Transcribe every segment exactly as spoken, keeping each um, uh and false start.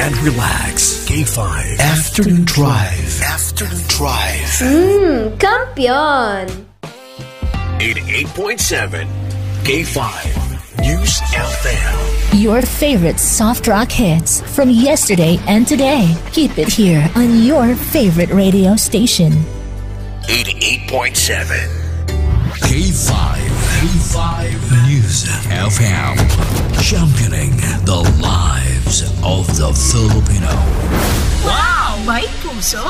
and relax. K five Afternoon Drive. Afternoon Drive. Mmm, kampiyon! Eighty-eight point seven K five News F M. Your favorite soft rock hits from yesterday and today. Keep it here on your favorite radio station. Eighty-eight point seven K five. K five News F M. Championing the lives of the Filipino. Wow! May puso!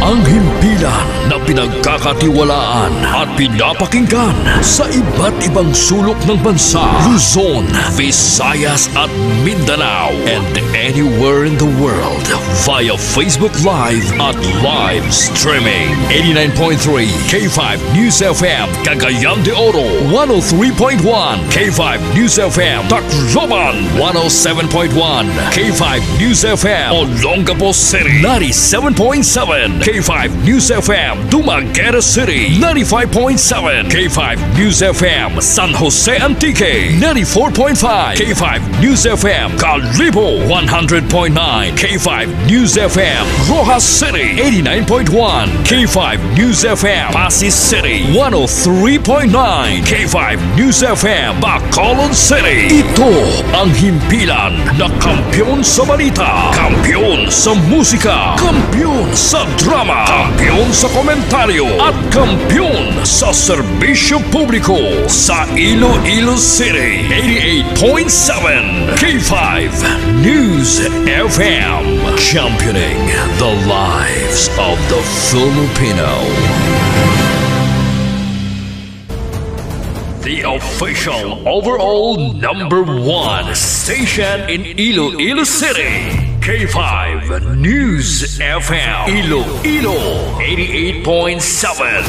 Ang himpilan na pinagkakatiwalaan at pinapakinggan sa iba't ibang sulok ng bansa, Luzon, Visayas at Mindanao, and anywhere in the world via Facebook Live at live streaming. Eighty-nine point three K five News F M, Cagayan de Oro, one oh three point one K five News F M, Tacloban, one oh seven point one K five News F M, Olongapo City, ninety-seven point seven K five News F M, Dumaguete City, ninety-five point seven K five News F M, San Jose Antique, ninety-four point five K five News F M, Kalibo, one hundred point nine K five News F M, Roxas City, eighty-nine point one K five News F M, Passi City, one oh three point nine K five News F M, Bacolod City. Ito ang himpilan na kampiyon sa balita, kampiyon sa musika, kampiyon sa drama, kampiyon sa komentaryo, at kampiyon sa serbisyo publiko sa Iloilo City. Eighty-eight point seven K five News F M, championing the lives of the Filipino. The official overall number one station in Iloilo City, K five News F M, Iloilo, eighty-eight point seven.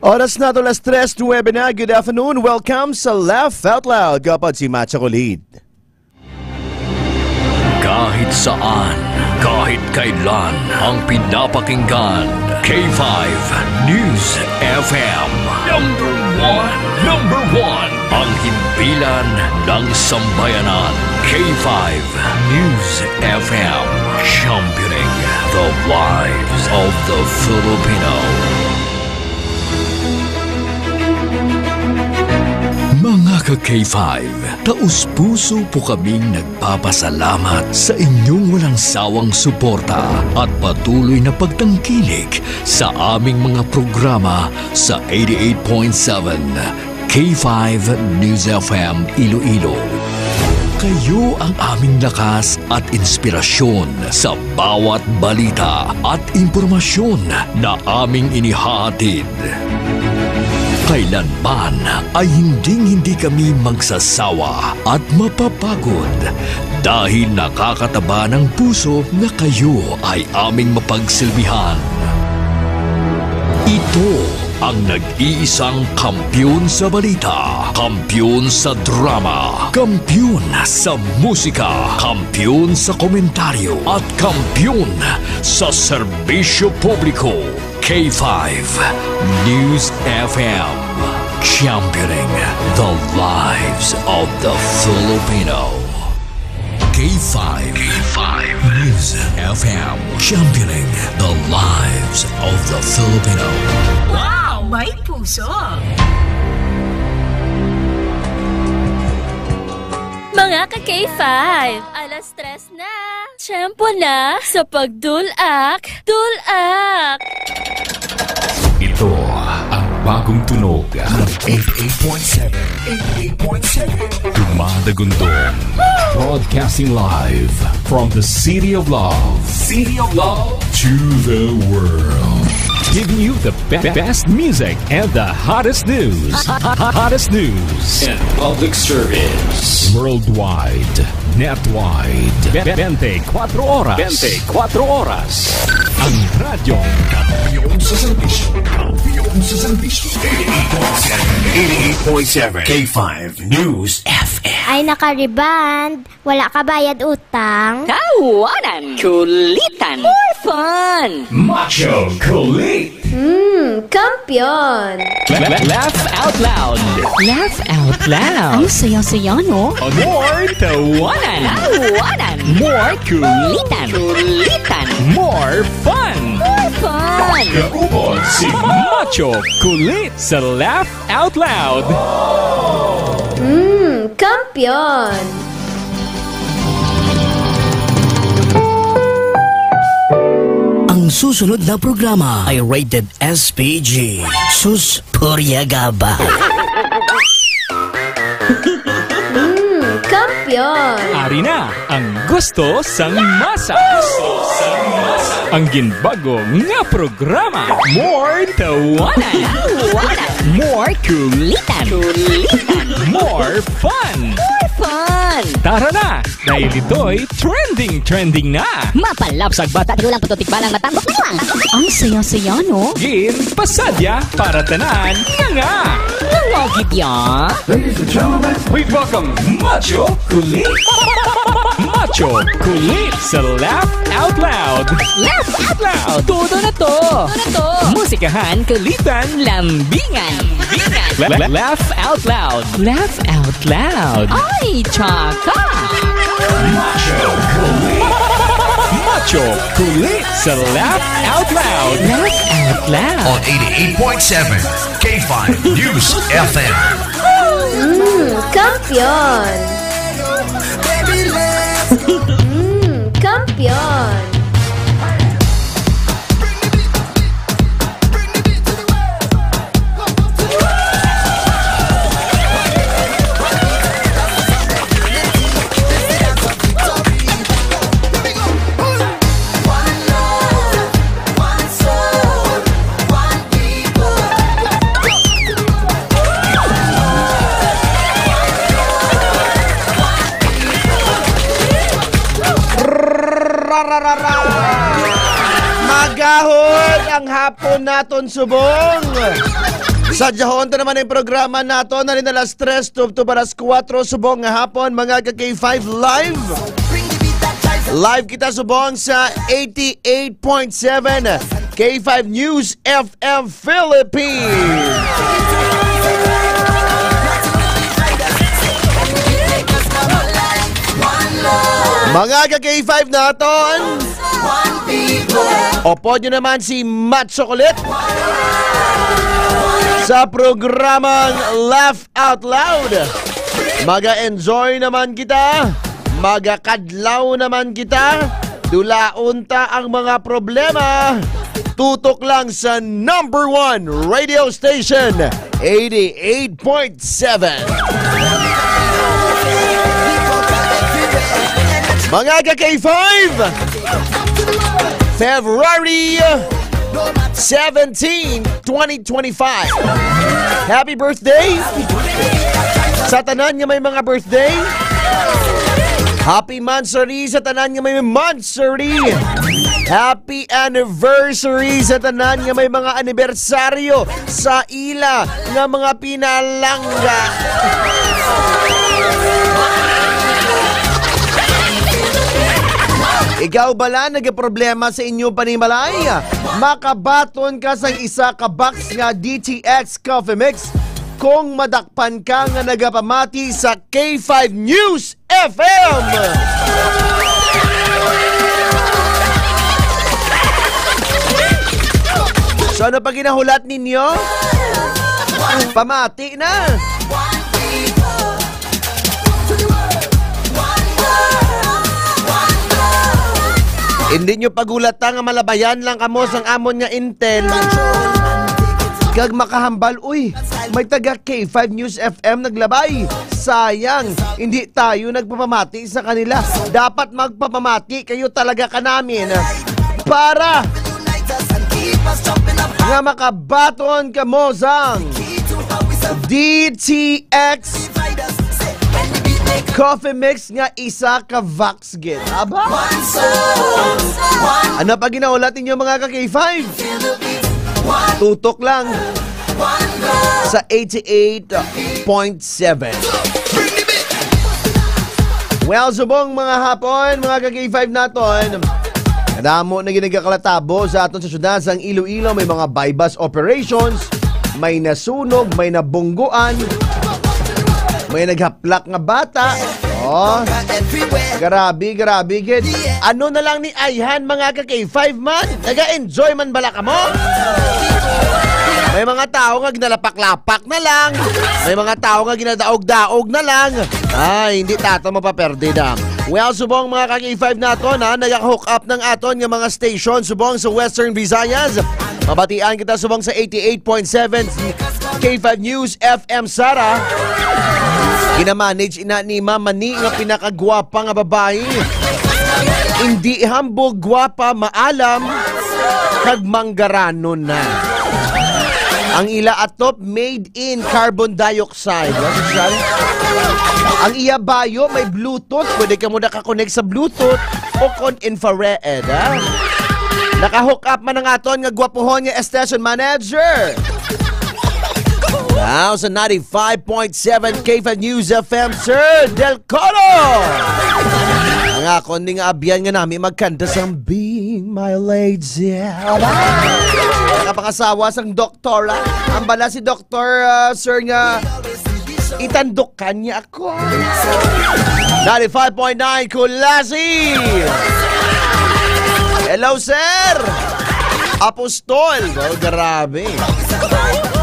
Oras na to, alas tres nuwebe na. Good afternoon. Welcome sa Laugh Out Loud. Kapag si Macho Kulid. Kahit saan, kahit kailan, ang pinapakinggan, K five News F M. Number one, number one, ang himpilan ng sambayanan, K five News F M. Championing the lives of the Filipino. Mga ka-K five, taus-puso po kaming nagpapasalamat sa inyong walang sawang suporta at patuloy na pagtangkilik sa aming mga programa sa eighty-eight point seven K five News F M Iloilo. Kayo ang aming lakas at inspirasyon sa bawat balita at impormasyon na aming inihahatid. Kailanman ay hinding-hindi kami magsasawa at mapapagod dahil nakakataba ng puso na kayo ay aming mapagsilbihan. Ito ang nag-iisang kampiyon sa balita, kampiyon sa drama, kampiyon sa musika, kampiyon sa komentaryo, at kampiyon sa serbisyo publiko. K five News F M, championing the lives of the Filipino. K five, K five News F M, championing the lives of the Filipino. Wow! May puso! Mga ka-K five, alas tres na. Tiyempo na sa pagdulak, dulak! Ito ang bagong tunog ng eighty-eight point seven, eighty-eight point seven Dumadagundong. Broadcasting live from the City of Love. City of Love to the world. Giving you the be- best music and the hottest news. Hottest news. And public service. Worldwide. Netwide. Be- twenty-four oras. Twenty-four oras. Ang radyo. Kampiyon sa serbisyo. Kampiyon sa serbisyo. Eighty-eight point seven. Eighty-eight point seven. K five News F M. Ay, naka-rebond. Wala ka bayad utang? Tawanan. Kulitan. More fun. Macho Kulit. Mm, kampiyon! La- la- Laugh out loud. Laugh out loud. Ang saya-saya, no? More tawanan. Tawanan. More kulitan. Kulitan. More fun. More fun. Kaupod si Macho Kulit sa Laugh Out Loud. Mm, kampiyon! Ang susunod na programa ay rated S P G. Sus, purya gaba. Mm, kampiyon! Ari na ang gusto sang masa. Ang ginbago nga programa. More tawanan. Tawanan. More kulitan. Kulitan. More fun. More fun. Tara na, dahil ito'y trending, trending na. Mapalabsag bata, tigulang puto, tikbalang matambok na lang. Ang saya-saya, no? Gin, pasadya, para tanan, nga nga. Nga nga, gid ya. Ladies and gentlemen, please welcome Macho Kulit. Macho Kulit sa Laugh Out Loud. Laugh Out Loud. Todo na to. Todo na to. Musikahan, kulitan, lambingan. Lambingan. La- la- Laugh Out Loud. Laugh Out Loud. Ay, tsaka. Macho Kulit. Macho Kulit sa Laugh Out Loud. Laugh Out Loud. On eighty-eight point seven K five News F M. Mm, kampiyon! Mm, kampiyon! Rararara! Magahon ang hapon naton subong. Sa jahon ta naman ang programa naton, halin alas tres tubtob alas kuwatro subong nga hapon, mga ka K five Live. Live kita subong sa eighty-eight point seven K five News F M Philippines. Mga ka K five naton, upod nyo naman si Matt Chocolate sa programang Laugh Out Loud. Maga-enjoy naman kita. Magakadlaw naman kita. Dulaon ta ang mga problema. Tutok lang sa number one radio station, eighty-eight point seven. Mga ka K five, February seventeen, twenty twenty-five. Happy birthday sa tanan nga may mga birthday. Happy monthsary sa tanan nga may monthsary. Happy anniversary sa tanan nga may mga anibersaryo sa ila nga mga pinalangga. Ikaw bala nagaproblema sa inyo panimalay? Makabaton ka sang isa ka box nga D T X Coffee Mix kung madakpan ka nga nagapamati sa K five News F M. So, ano pa ginahulat ninyo? Pamati na. Hindi nyo pagulata nga malabayan lang kamo sang amon nga intel. Kag makahambal, uy, may taga K five News F M naglabay. Sayang, hindi tayo nagpapamati sa kanila. Dapat magpapamati kayo talaga kanamin para nga makabaton kamo sang D T X Coffee Mix nga isa ka box gid. Aba? Ano pa ginahulat ninyo, mga ka K five? Tutok lang sa eighty-eight point seven. Well, subong mga hapon, mga ka K five naton. Kadamo na gid nagakalatabo sa aton sa syudad sang Iloilo. May mga buy-bust operations, may nasunog, may nabungguan, may naghaplak nga bata. Oh, grabe, grabe gid. Ano na lang ni ayhan, mga ka K five man? Naga-enjoy man bala kamo? May mga tao nga ginalapak-lapak na lang. May mga tao nga ginadaog-daog na lang. Ay, hindi tata mapaperde na. Well, subong mga ka K five naton, ha, nag-hook up ng aton nga mga station subong sa Western Visayas. Mabatian kita subong sa eighty-eight point seven K five News F M Sara. Ginamanage ina ni Mama Ni nga pinakagwapa nga babayi. Hindi hambog gwapa, maalam, kag manggaranon na. Ang ila atop made in carbon dioxide. Ano siya? Ang iya bayo may Bluetooth. Pwede ka mo nakakonect sa Bluetooth o kon infrared, ha? Naka-hook up man ang aton nga gwapuhon nga station manager. Now sa ninety-five point seven K five News F M, Sir Del Coro. Ang akon ni nga abyan nga nami magkanta sang Be My Lady. Nakapangasawa sang doktora. Ang bala si doktor, ah, sir, nga itandukan niya ako. Ninety-five point nine Kulasi. Hello, sir. Apostol. Oh, grabe.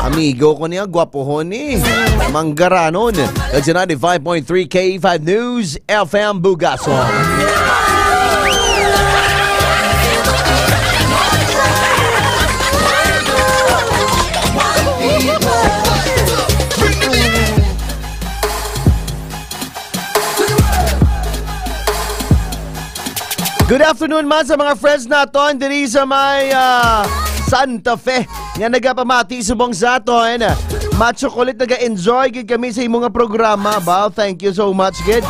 Amigo ko niya, gwapohon ni. Manggaranon. That's ninety-five point three K five News F M Bugason. Good afternoon man sa mga friends naton diri sa may, ah, Santa Fe nga nagapamati subong sa aton. Macho Kulit, naga-enjoy gid kami sa imo nga programa. Ba, thank you so much gid.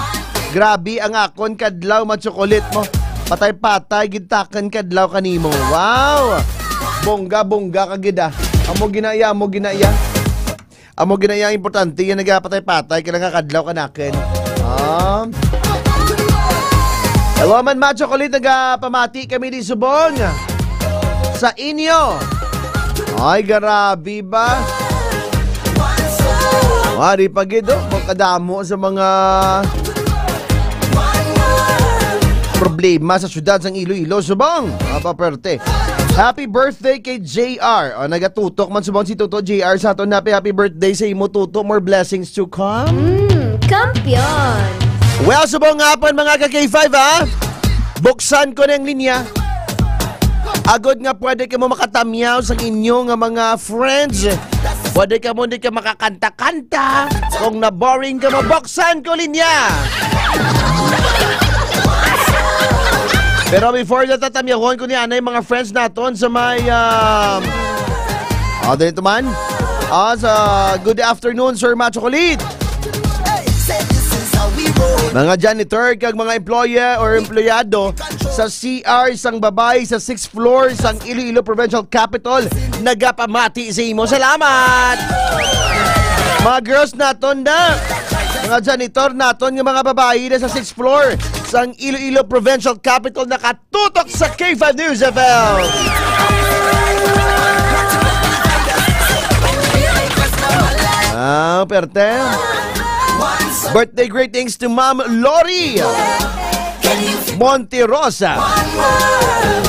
Grabe ang akon kadlaw, Macho Kulit mo. Patay-patay gid takon kadlaw kanimo. Wow! Bongga-bongga ka gid, ah. Amo ginaya, amo ginaya. Amo ginaya ang importante, yung nagapatay-patay ka lang nga kadlaw kanakin. Ah. Hello man, Macho Kulit, nagapamati kami di subong sa inyo. Ay, grabe ba? Wari pa gid, oh, magkadamo sa mga problema sa syudad sang Iloilo. Subong, mapaperte. Happy birthday kay J R. O, nagatutok man subong si Toto J R sa aton. Happy, happy birthday sa imo, Toto. More blessings to come. Mm, kampiyon. Well, subong nga pa, mga ka K five, ha? Buksan ko na ang linya. Agod nga pwede kamo makatamyaw sa inyo nga mga friends. Pwede kamo di ka makakanta-kanta. Kung na-boring ka mo, buksan ko linya. Pero before that, tatamyahon ko ni anay mga friends naton sa may, um, ah, dito man. Ah, sa good afternoon, Sir Macho Kulit. Mga janitor kag mga employee or empleyado sa C R sang babayi sa sixth floor sang Iloilo Provincial Capitol, nagapamati sa imo. Salamat! Mga girls naton na, mga janitor naton nga mga babayi na sa sixth floor sang Iloilo Provincial Capitol, nakatutok sa K five News F M. Ah, perte. Birthday greetings to Ma'am Lori Montirosa.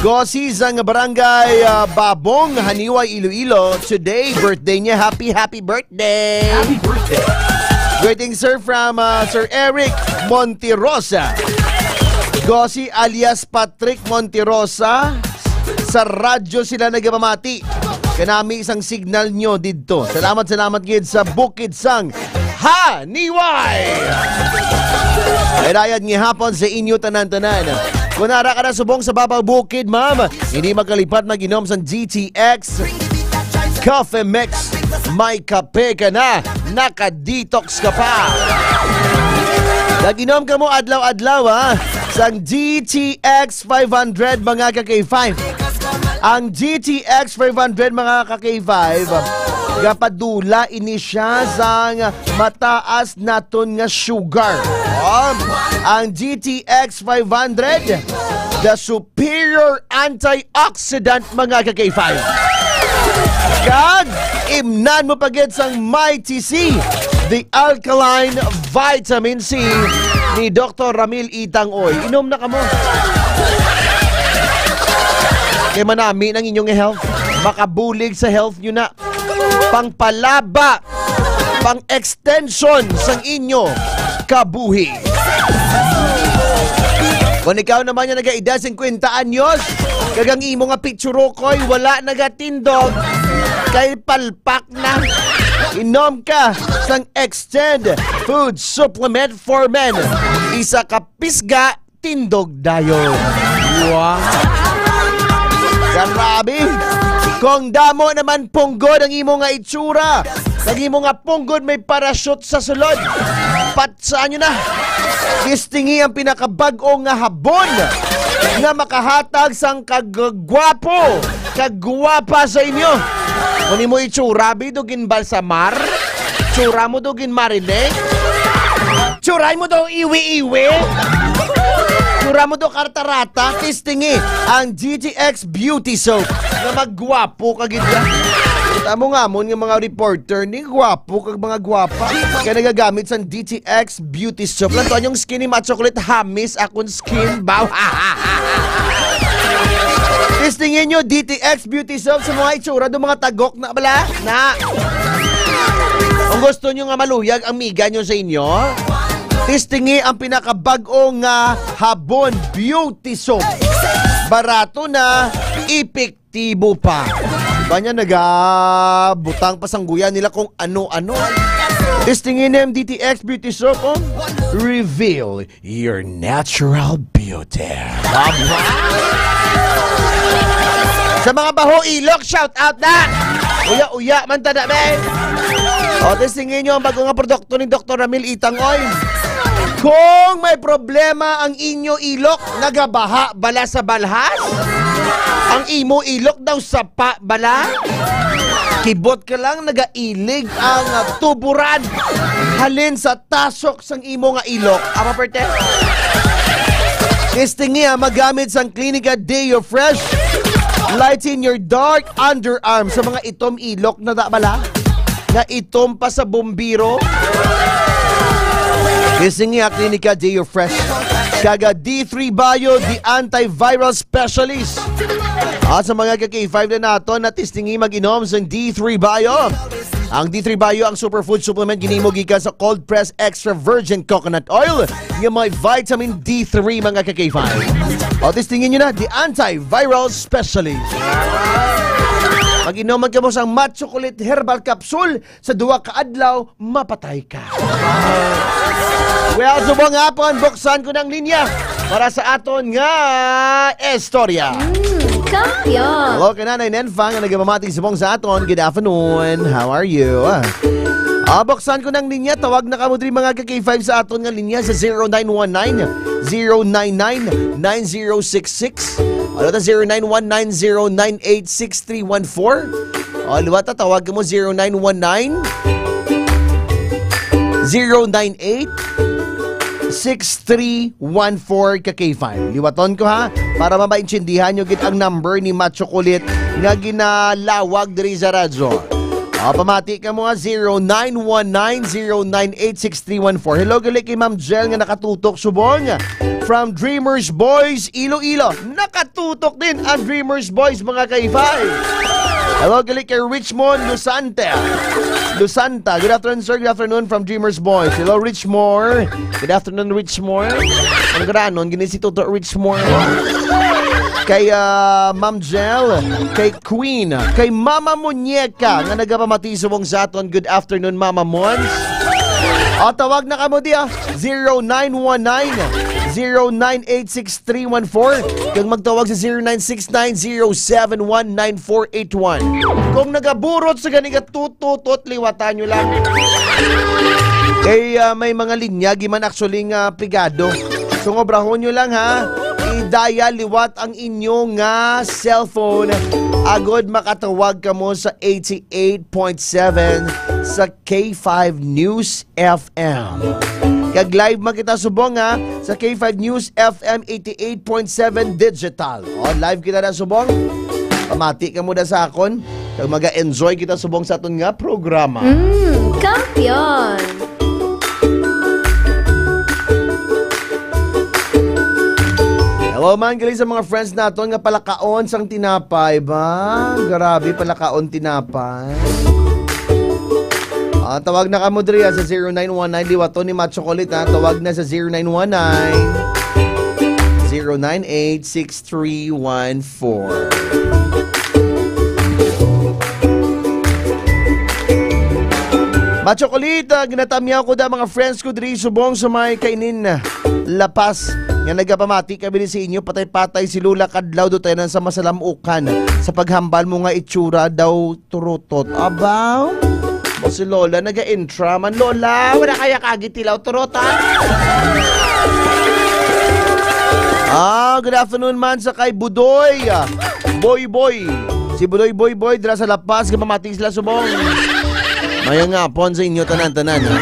Gosi sang barangay, ah, Babong, Haniway, Iloilo. Today, birthday niya. Happy, happy birthday. Happy birthday. Greetings, sir, from, ah, Sir Eric Montirosa. Gosi alias Patrick Montirosa. Sa radyo sila nagapamati. Kanami isang signal nyo didto. Salamat, salamat gid sa Bukid sang Haniway. Ay, rayad nga hapon sa inyo tanan-tanan. Kung ara ka na subong sa Babaw Bukid, ma'am, hindi makalipat mag-inom sa G T X Coffee Mix. May kape ka na, naka-detox ka pa. Nag-inom ka mo adlaw-adlaw, ha? Sang G T X five hundred, mga ka K five. Ang G T X five hundred, mga ka K five, gapadula ini siya sang mataas naton nga sugar. Oh, ang G T X five hundred, the superior your antioxidant, mga ka-K five. Kag imnan mo pa gid sang Mighty C, the alkaline vitamin C ni Doktor Ramil Itang Oy. Inom na kamo. Kay manami ng inyong health. Makabulig sa health nyo na. Pangpalaba, pang-extension sang inyo kabuhi. Kung ikaw naman nga nagaedad singkwenta anyos, kag ang imo nga pitsurokoy wala nagatindog, kay palpak na. Inom ka sang Extend Food Supplement for Men. Isa ka pisga, tindog dayon. Wow! Grabe! Kung damo naman punggod ang imo nga itsura, ang imo nga punggod may parachute sa sulod, patsa nyo na. Testingi ang pinakabag-o nga habon nga makahatag sang kagwapo, kagwapa sa inyo. Kung imo itsura, bi, do ginbalsamar, tsura mo do ginmarinig, tsuray mo do iwi-iwi, tsura mo do kartarata, testingi ang G T X Beauty Soap nga maggwapo ka gid ka. Kita mo nga amon nga mga reporter ni gwapo kag mga gwapa kay nagagamit sang D T X Beauty Soap. Lang to, anyong skin ni Macho Kulit, hamis akon skin ba? Testingin nyo, D T X Beauty Soap sa mga itsura do mga tagok na bala. Na. Kung gusto nyo nga maluyag ang miga nyo sa inyo, testingi ang pinakabag-o nga Habon Beauty Soap. Barato na, epektibo pa. Iba niya nagabutang pa sang guya nila kung ano-ano. Testingin ni M D T X Beauty Soap, oh. Reveal your natural beauty. Sa mga baho ilok, shout out na! Uya-uya man ta na, be! O, testingin nyo ang bago nga produkto ni Doktor Ramil Itang, oy. Kung may problema ang inyo ilok, nagabaha bala sa balhas? Ang imo ilok daw sapa bala? Kibot ka lang, nagailig ang, ah, tuburan halin sa tasok sang imo nga ilok. Ama, perte? Testingi, ah, magamit sang Clinica Deo Fresh. Lighten your dark underarm. Sa mga itom ilok na da bala? Nga itom pa sa bumbiro. Testingi, ah, Clinica Deo Fresh. Kaga D three Bio, the antiviral specialist. At sa mga ka-K five na naton, na testingi mag-inom sang D three Bio. Ang D three Bio, ang superfood supplement, ginimo gikan sa cold press extra virgin coconut oil nga may vitamin D three, mga ka-K five. O, testingin nyo na, the antiviral specialist. Mag-inom man kamo sang Macho Kulit Herbal Capsule, sa duha ka adlaw, mapatay ka. Well, subong hapon, buksan ko ng linya para sa aton nga istorya. Mm, kaya. Hello, kay Nanay Nenfa nga nagapamati subong sa aton. Good afternoon. How are you? Ah, buksan ko ng linya. Tawag na kamo diri, mga ka-K five, sa aton nga linya sa zero nine one nine, zero nine nine, nine zero six six. Ano ta, zero nine one nine, zero nine eight, six three one four. O, liwat ta, tawag mo, zero nine one nine, zero nine eight, six three one four, ka-K five. Liwaton ko, ha, para mabaintindihan nyo gid ang number ni Macho Kulit nga ginalawag diri sa radyo. Ah, pamati ka mo, ha, zero nine one nine, zero nine eight, six three one four. Hello, gali kay Ma'am Jel nga nakatutok subong from Dreamers Boys, Iloilo. Nakatutok din ang Dreamers Boys, mga ka-K five. Hello, gali kay Richmond Lusante. Lusanta. Good afternoon, sir. Good afternoon from Dreamers Boys. Hello, Richmore. Good afternoon, Richmore. Ang granon, gini si Toto Richmore. Kay, ah, Ma'am Jel, kay Queen, kay Mama Muñeca, nga nagapamati subong sa aton. Good afternoon, Mama Mons. O, tawag na kamo di, ah. Zero nine one nine, zero nine eight six three one four. Kag magtawag sa zero nine six nine, zero seven one, nine four eight one. Kung nagaburot sa gani nga tututot, liwatan nyo lang. Kay, ah, may mga linya, giman actually nga pigado. So, ngobrahon nyo lang, ha. I-dial liwat ang inyo nga cellphone. Agod makatawag kamo sa eighty-eight point seven sa K five News F M. Kag live man kita subong, ha, sa K five News F M eighty-eight point seven Digital. O, live kita na subong. Pamati kamo na sa akon. Kag maga-enjoy kita subong sa aton nga programa. Mm, kampiyon! Hello man, gali sa mga friends naton nga palakaon sang tinapay ba? Grabe, palakaon tinapay. Ah, tawag na kamo diri, ah, sa zero nine one nine, liwaton ni Macho Kulit, ha. Tawag na sa zero nine one nine, zero nine eight six three one four. Macho Kulit, ah, ginatamyaw ko da mga friends ko diri subong sa may kainin, ah, La Paz, nga nagapamati kami ni sa inyo, patay-patay si Lola Kadlaw do tanan sa masalamukan sa paghambal mo nga itsura daw turutot. Abaw? Mo si Lola, naga-intra man, Lola. Wala kaya kagi tilaw turutot. Ah, good afternoon man sa kay Budoy. Boy Boy. Si Budoy Boy Boy, dira sa La Paz, kapamati sila subong. Mayang hapon sa inyo tanan-tanan, ha?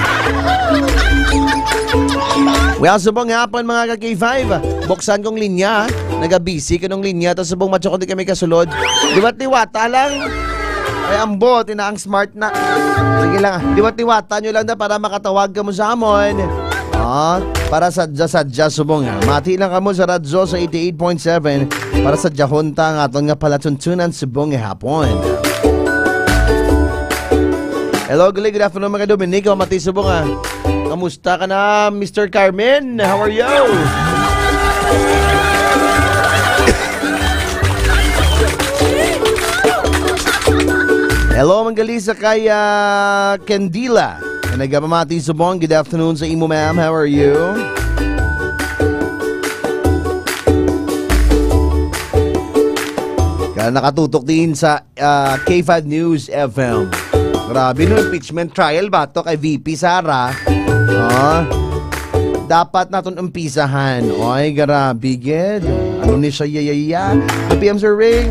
Well, subong hapon, mga ka-K five. Buksan kong linya, ha? Naga-busy kanong linya, tas subong Macho Kulit kami kasulod. Liwat-liwata lang. Ay, ambot, ina ang smart na. Sige lang, ah. Liwat-liwata nyo lang na para makatawag kamo sa amon. Ah, para sadya-sadya subong, ha. Mati lang kamo sa radyo sa eighty-eight point seven para sa dahon ta nga aton nga palatuntunan subong nga hapon. Hello, gali, good afternoon, mga Dominico. Mati subong, ha. Kamusta ka na, Mister Carmen? How are you? Hello, manggali sa kay, ah, Candila. Nga nagapamati subong. Good afternoon sa imo, ma'am. How are you? Ka nakatutok din sa ah, K five News F M. Grabe, no, impeachment trial ba to kay V P Sara? Ah, dapat naton umpisahan. Oy, grabe, gid. Ano ni siya, yayaya? Happy, I'm Sir Ray.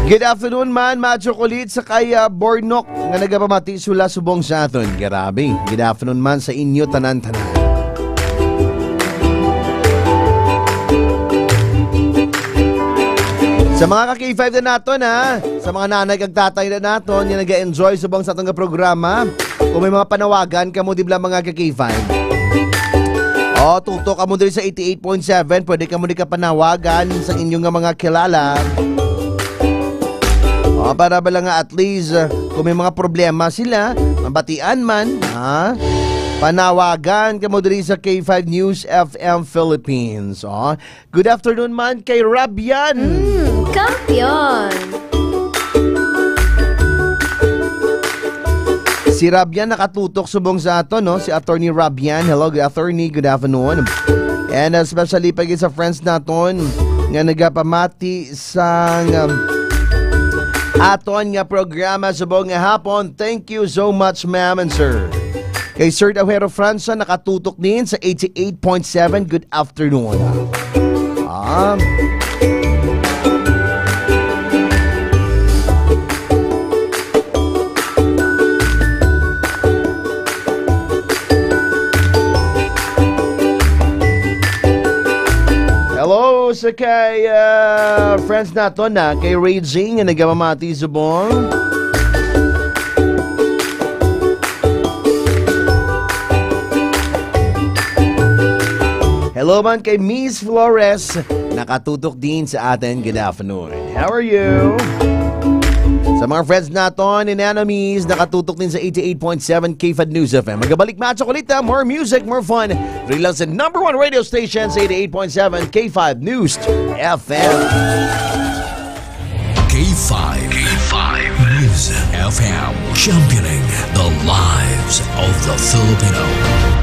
Good afternoon man, Macho Kulit, sa kay, ah, Bornok. Nga nagapamati sila subong sa aton. Grabe. Good afternoon man sa inyo tanan-tanan. Sa mga ka-K five na naton, ha? Sa mga nanay kag tatay na naton nga nag-enjoy subong sa aton nga programa, kung may mga panawagan kamo, di ba, mga ka-K five? O, tutok kamo diri sa eighty-eight point seven. Pwede kamo di kapanawagan sa inyo nga mga kilala. O, para ba lang nga at least, uh, kung may mga problema sila, mabatian man, ha? Panawagan kamo diri sa K five News F M Philippines. O, good afternoon man kay Rabian. Mm, kampiyon. Si Rabian nakatutok subong sa aton, no? Si Attorney Rabian. Hello, good attorney. Good afternoon. And especially pa gid sa friends naton nga nagapamati sang, um, aton nga programa subong nga hapon. Thank you so much, ma'am and sir. Kay Sir Dawhero Franza, nakatutok din sa eighty-eight point seven. Good afternoon. Ah. Hello sa kay, ah, friends naton na kay Raging nga nagamamati subong. Hello man kay Miss Flores, nakatutok din sa atin. Good afternoon. How are you? Sa mga friends naton and enemies, nakatutok din sa eighty-eight point seven K five News F M. Magabalik, Macho Kulit, ha? More music, more fun. Diri lang sa number one radio station sa eighty-eight point seven K five News F M. K five. K five News F M. Championing the lives of the Filipino.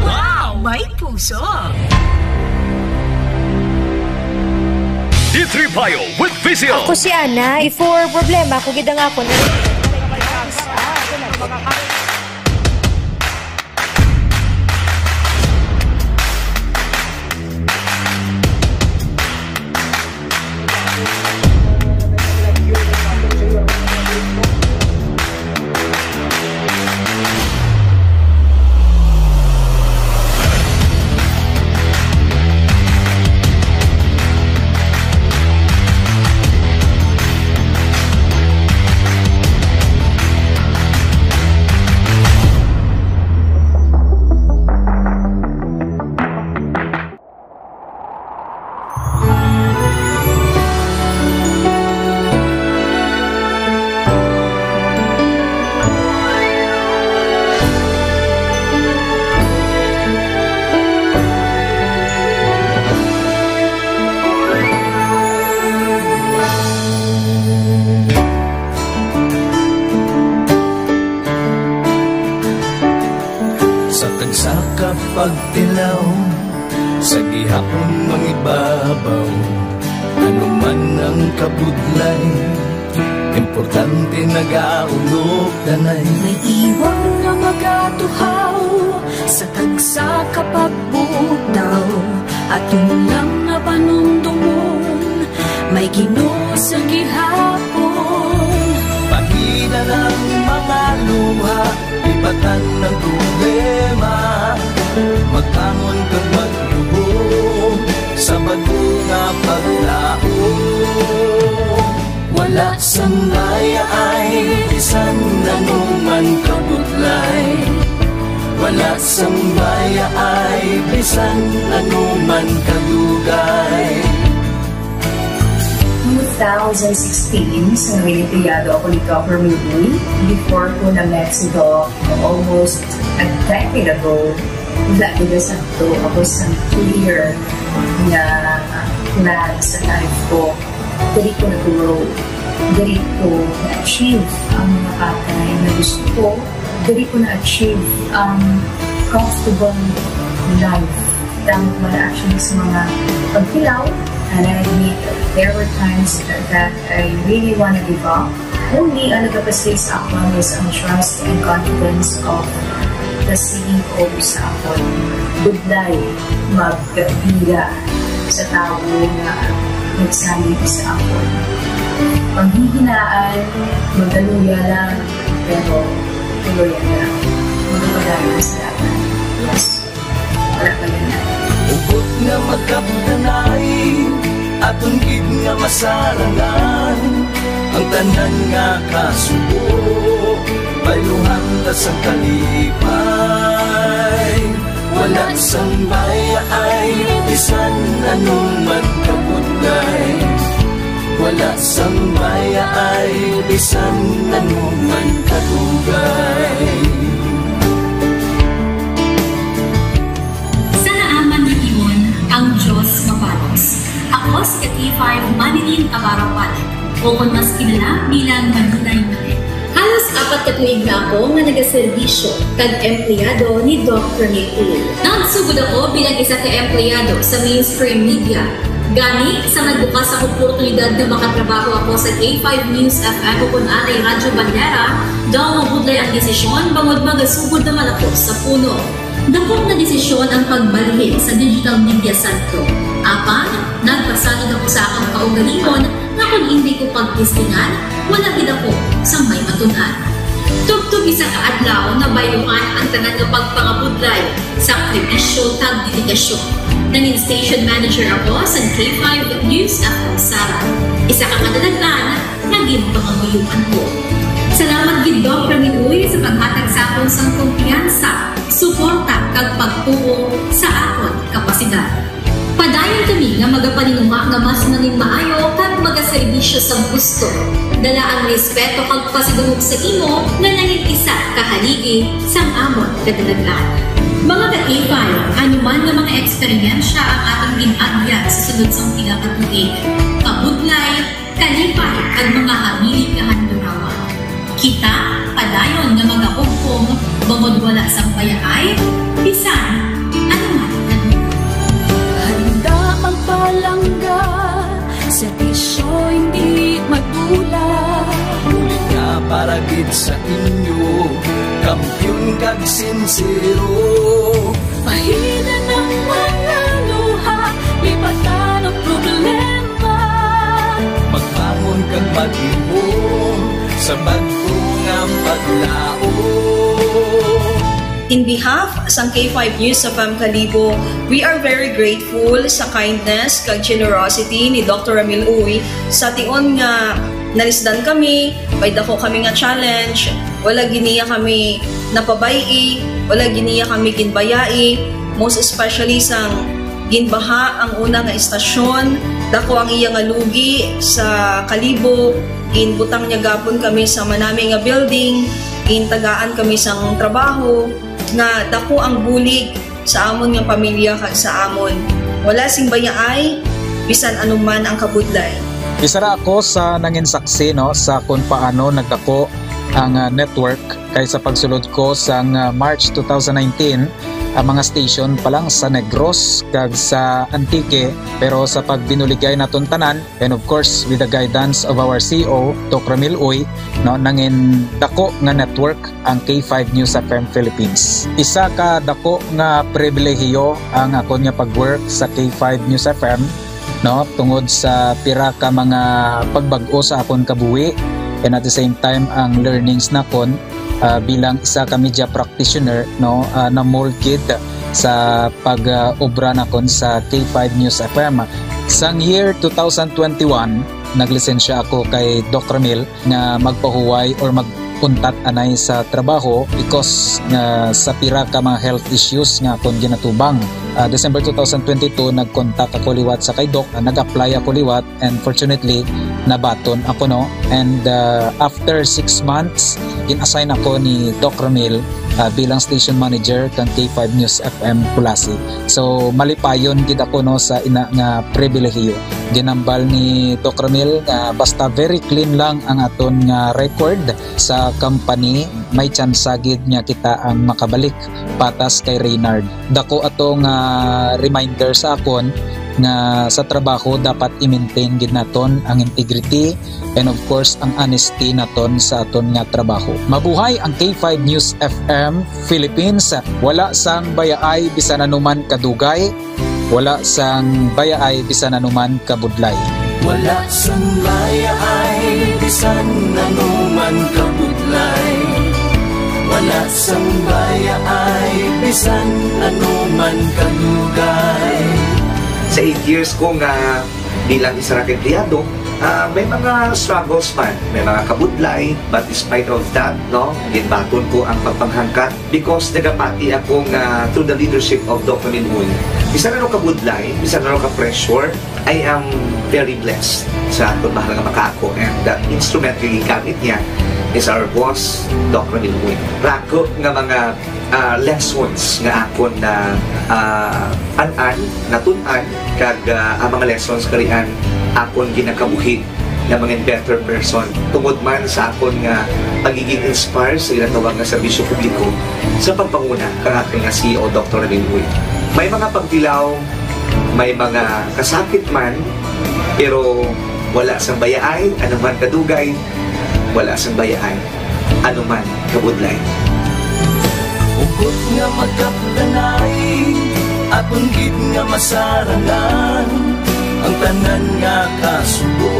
Wow! May puso! D three Bio with Visio. Ako si Ana. Before, problema ko gid ang akon. Tagsa ka pagtilaw sa gihapon mangibabaw, ano man ang kabudlay, importante nagaulog danay. May iwang nga magatuhaw sa tagsa ka pagbutaw, aton lang nga panumdumon, may Ginoo sa gihapon. Pahina ng mga luha, lipatan ng problema, magbangon kag magluhom sa bag-o nga paglaom. Wala sang mayaay bisan ano man kabudlay, wala sang mayaay bisan ano man kadugay. Two thousand sixteen, sa nangin empleyado ako ni Doc Hermie Uy, before ko na-met si Doc almost a decade ago, wala gid sakto ako sa clear nga plan sa life ko. Diri ko nag-grow. Diri ko na-achieve ang mga bagay na gusto ko. Diri ko na-achieve ang comfortable life. Damo ko na-achieve sa mga pagtilaw. And I admit, there were times that I really wanna give up. Only ang nagapasig sa akon is ang trust and confidence of the C E O sa akon. Budlay magbira sa tawo nga nagsalig sa akon. Panghihinaan, magaluya lang, pero tuloy lang. Magpadayon sa lahat. Yes. Wala pa yun. Hugot nga magkapdanay, aton gid nga masarangan ang tanan nga kasubo, bayluhan ta sang kalipay. Wala sang mayaay, bisan ano man kabudlay. Wala sang mayaay, bisan ano man kadugay. Sa naaman nga timon, ang Dios mabalos. Ako si ka K five Manilyn Abarapan, o kon mas kilala bilang Manilay Manilyn. Halos apat ka tuig na ako nga nagaserbisyo kag empleyado ni Doc Rene Uy. Nagsugod ako bilang isa ka empleyado sa mainstream media. Gani, sa nagbukas ang oportunidad nga makatrabaho ako sa K five News F M o kon anay Radyo Bandera, daw mabudlay ang desisyon bangod magasugod naman ako sa puno. Dako nga desisyon ang pagbalhin sa Digital Media Centro. Apan, nagpasalig ako sa akong kaugalingon nga kon indi ko pagtistingan, wala gid ako sang may matun-an. Tubtob isa ka adlaw, nabayluhan ang tanan nga pagpangabudlay, sakripisyo, kag dedikasyon. Nangin station manager ako sa K five News F M Sara, isa ka kadalagan nga ginpangamuyoan ko. Salamat gid, Doc Rene Uy, sa paghatag sa akon sang kumpiyansa, suporta, kag pagtuo sa akon kapasidad. Padayon kami nga magapaninguha nga mas nangin maayo kag magaserbisyo sa gusto. Dala ang respeto kag pasidungog sa imo nga nangin isa ka haligi sang amon kadalagan. Mga ka-K five, ano man nga mga eksperyensya ang aton gin-agyan sa sulod sang pila ka tuig, kabudlay, kalipay, kag mga hamili kahandurawan. Kita padayon nga magahugpong bangod wala sang bayaay bisan ano man. Handa magpalangga, serbisyo hindi madula. Bulig nga para gid sa inyo, kampiyon kag sinsero. Pahina ng mga luha, lipatan ang problema. Magbangon kag maglihom sa bag-o nga paglaom. In behalf sang K five News F M Kalibo, we are very grateful sa kindness kag generosity ni Doctor Ramil Uy. Sa tion nga nalisdan kami, may dako kami nga challenge, wala gid niya kami napabay-i, wala gid niya kami ginbayai, most especially sang ginbaha ang una nga istasyon, dako ang iya nga lugi sa Kalibo, ginbutang niya gapon kami sa manami nga building, gintagaan kami sang trabaho, nga dako ang bulig sa amon nga pamilya kag sa amon. Wala sing bayaay, bisan ano man ang kabudlay. Isa ra ako sa nangin saksi, no, sa kung paano nagdako ang, ah, network, kay sa pagsulod ko sang, ah, March two thousand nineteen, ang mga station pa lang sa Negros kag sa Antique, pero sa pagbinuligay naton tanan, and of course, with the guidance of our C E O, Doc Ramil Uy, no, nangin dako nga network ang K five News F M Philippines. Isa ka dako nga pribilehiyo ang akon nga pag-work sa K five News F M, no, tungod sa pira ka mga pagbag-o sa akon kabuhi, and at the same time, ang learnings nakon, ah, bilang isa ka media practitioner, no, ah, na-mold gid sa pag, ah, obra nakon sa K five News F M. Sang year two thousand twenty-one, naglisensya ako kay Doc Ramil nga magpahuway or mag-untat anay sa trabaho because nga sa pira ka mga health issues nga akon ginatubang. Ah, December two thousand twenty-two, nag-contact ako liwat sa kay Doc, ah, nag-apply ako liwat, and fortunately, nabaton ako, no? And, ah, after six months, gin-assign ako ni Doc Ramil, ah, bilang station manager kang K five News F M Culasi. So, malipayon gid ako, no, sa ina nga pribilehiyo. Ginambal ni Doc Ramil nga basta very clean lang ang aton nga record sa company, may tsansa gid nga kita ang makabalik patas kay Reynard. Dako ato nga reminder sa akon nga sa trabaho dapat i-maintain gid naton ang integrity and of course ang honesty naton sa aton nga trabaho. Mabuhay ang K five News F M Philippines. Wala sang bayaay bisan anuman kadugay, wala sang bayaay bisan anuman kabudlay. Wala sang bayaay bisan anuman kabudlay. Wala sang bayaay bisan anuman kadugay. Sa eight years ko nga bilang isa ra ka empleyado, ah, may mga struggles man, may mga kabudlay, but despite of that, no, ginbaton ko ang pagpanghangkat because nagapati ako nga through the leadership of Doc Ramil Uy, bisan ano kabudlay, bisan ano ka pressure, I am very blessed sa akon mahal nga makaako, and the instrument nga gigamit niya is our boss, Doc Ramil Uy. Rako nga mga, ah, lessons nga akon na, ah, an-an, natun-an, kag, ah, ang mga lessons karian akon ginakabuhi nga mangin better person tungod man sa akon nga pagiging inspire sa ginatawag nga serbisyo publiko sa pagpanguna kang aton nga C E O, Doctor Ramil Uy. May mga pagtilaw, may mga kasakit man, pero wala sang bayaay, anuman kadugay, wala sang bayaay, anuman kabudlay. Hugot nga magkapdanay, aton gid nga masarangan ang tanan nga kasubo,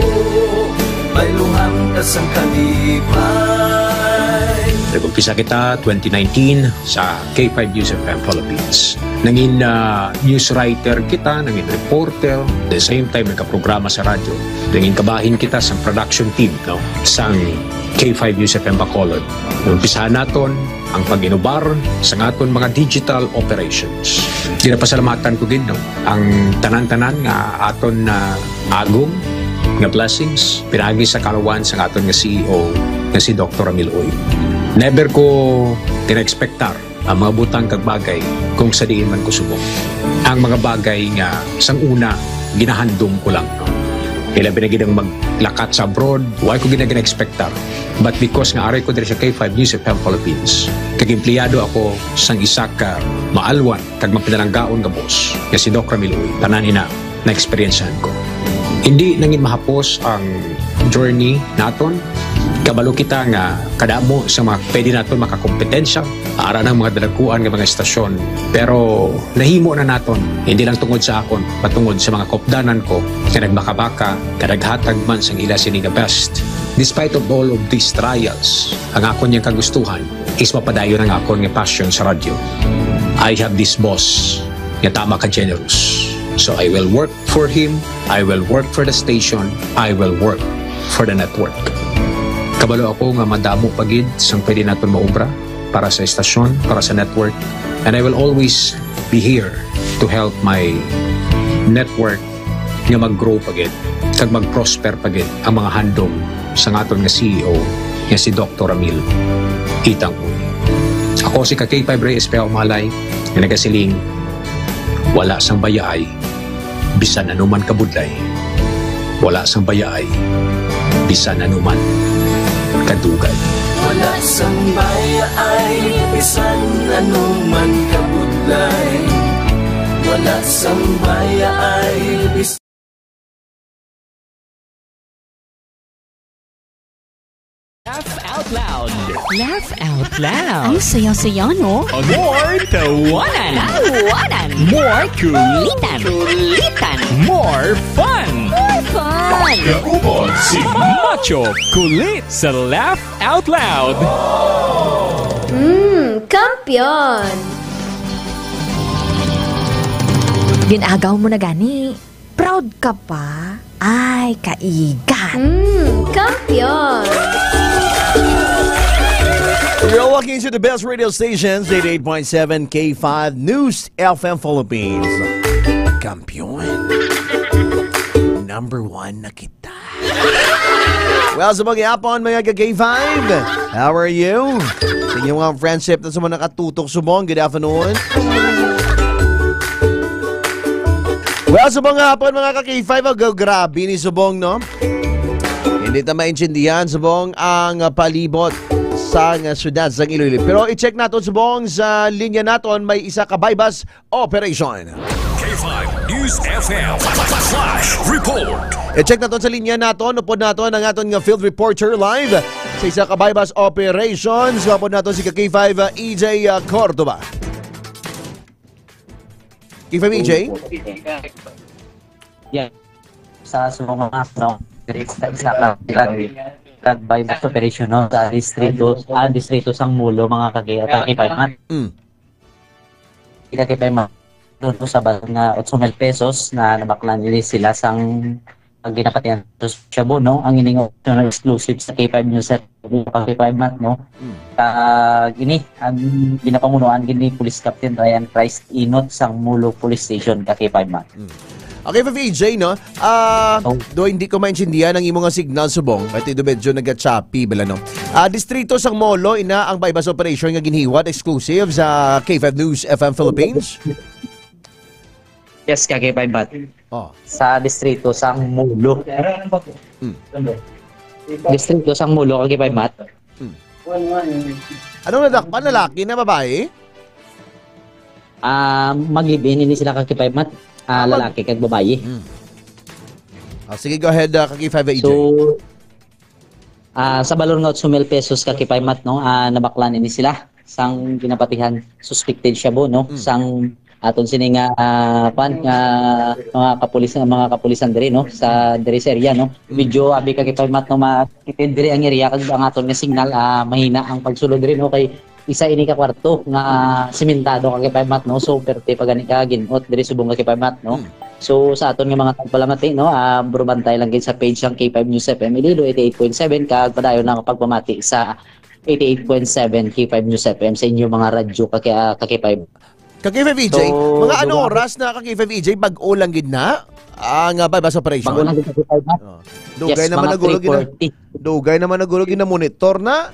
bayluhan ka sang kalipay. Nag-umpisa kita twenty nineteen sa K five News F M Philippines. Nangin, ah, news writer kita, nangin reporter, the same time nagkaprograma sa radyo. Nangin kabahin kita sa production team, no, sang K five News F M Bacolod. Umpisahan naton ang pag-inubar sa aton mga digital operations. Ginapasalamatan ko gid, no, ang tanan-tanan nga aton na agom nga blessings pinaagi sa kalawan sa aton nga C E O nga si Doctor Ramil Uy. Never ko gina-expectar ang mga butang kag bagay kung sa diin man ko subong. Ang mga bagay nga sang una ginahandom ko lang, no? Ilabi na gid ang maglakat sa abroad, wala ko gina-, gina-expectar. But because nga ari ko diri sa K five News F M Philippines, kag empleyado ako sang isa ka maalwan kag mapinalanggaon nga boss nga si Doc Ramil Uy, tanan ina na-eksperyensyahan ko. Hindi nangin mahapos ang journey naton. Kabalo kita nga kadamo sa mga pwede naton makakompetensya, ara ng mga dalaguan nga mga estasyon. Pero nahimo na naton, hindi lang tungod sa akon, patungod sa mga kopdanan ko nga nagbakabaka, nga naghatag man sang ila sini nga best. Despite of all of these trials, ang akon yang kagustuhan is mapadayon ang akon nga passion sa radyo. I have this boss nga tama ka generous. So I will work for him, I will work for the station, I will work for the network. Kabalo ako nga madamo pa gid sang pwede naton maobra para sa estasyon, para sa network, and I will always be here to help my network nga mag-grow pa gid kag mag-prosper pa gid ang mga handom sang aton nga C E O nga si Doctor Ramil Itang Uy. Ako si ka K five Reyes Pea Umalay nga nagasiling, wala sang bayaay bisan anuman kabudlay, wala sang bayaay bisan anuman kadugay. Wala sang bayaay bisan ano man kabudlay. Wala sang bayaay bisan Laugh out loud. Laugh out loud. Ang saya-saya, no? More tawanan. Tawanan. More kulitan. Kulitan. More fun. More fun. Kaupod si Macho Kulit sa Laugh Out Loud. Mm, kampiyon! Gin-agaw mo na gani. Proud ka pa? Ay, kaigat. Mm, kampiyon! You're walking to the best radio stations, eighty-eight point seven K five News F M Philippines. Kampiyon. Number one na kita. Well, sa mga yapon, mga ka-K five, how are you? Sa inyong mga friendship na sa mga nakatutok subong, good afternoon. Well, sa mga hapon, mga ka-K five, oh, grabe ni subong, no? Hindi ta maintindihan subong ang, ah, palibot sa, ah, syudad sa Iloilo. Pero i-check naton subong sa linya naton, may isa ka buy-bust operation. K five News F M Flash Report. I-check naton sa linya naton, upod naton ang aton nga field reporter live sa isa ka buy-bust operations. Upod naton si ka K five, uh, E J, uh, Cordova. K five E J? Yeah. Sa sumama, no? Sa isa ka, nag-, nag-buy-bust operation, no? Sa distrito, ah, distrito sang Molo, mga kagi-, kaki-, Mm. Kita kay Pema, doon sa ba nga otso mil pesos na nabaklan nila sila sang ang ginapatihan sa shabu, no? Ang ining optional exclusive sa K five News at K five Mat, no? Mm. Kag ini, ang ginapamunuan gini Police Captain Ryan Price Inot sang Molo Police Station ka K five Mat. Mm. Okay, P P J, no? Ah, Oh. do hindi ko maintindihan ang imo nga signal subong. Kay do medyo naga-choppy bala, no? Ah, distrito sang Molo ina ang buy-bust operation nga ginhiwat exclusive sa K five News F M Philippines. Yes, ka K five Mat. Oh. Sa distrito sang Molo. Mm. Distrito sang Molo, ka K five Mat. Mm. Anong nadakpan? Lalaki na babae? Ah, mag-live-in ini sila ka K five Mat. Ah, Ah, mag- lalaki kag babayi. Hmm. Ah, sige, go ahead, ah, ka K five A J. So, ah, sa balor nga otso mil pesos ka K five Mat, no, ah, nabaklan ini sila sang ginapatihan suspected shabu, no, Mm. sang aton sini nga, ah, kwan, nga mga kapulisan, mga kapulisan diri, no, sa diri sa area, no. Mm. Medyo abi ka K five Mat, no, makitid diri ang area kag ang aton nga signal, ah, mahina ang pagsulod diri, no, kay isa ini ka kwarto nga simentado ka K five Mat, no? So, perte pa gani ka gin-ot diri subong ka K five Mat, no? Hmm. So, sa aton nga mga tagpalamati, no, ah, puro bantay lang gid sa page sang K five News F M Iloilo, eighty-eight point seven, kag padayon lang ang pagpamati sa eighty-eight point seven K five News F M sa inyo mga radyo ka, ka, ka K five. Ka K five E J, So, mga ano duwa- oras na ka K five E J? Bag-o lang gid na? Ah, nga ba, basta operation? Bag-o lang gid ka K five Mat. Oh. Dugay Yes, naman mga na gulo gina-, three forty. dugay naman na gulo gina-monitor na.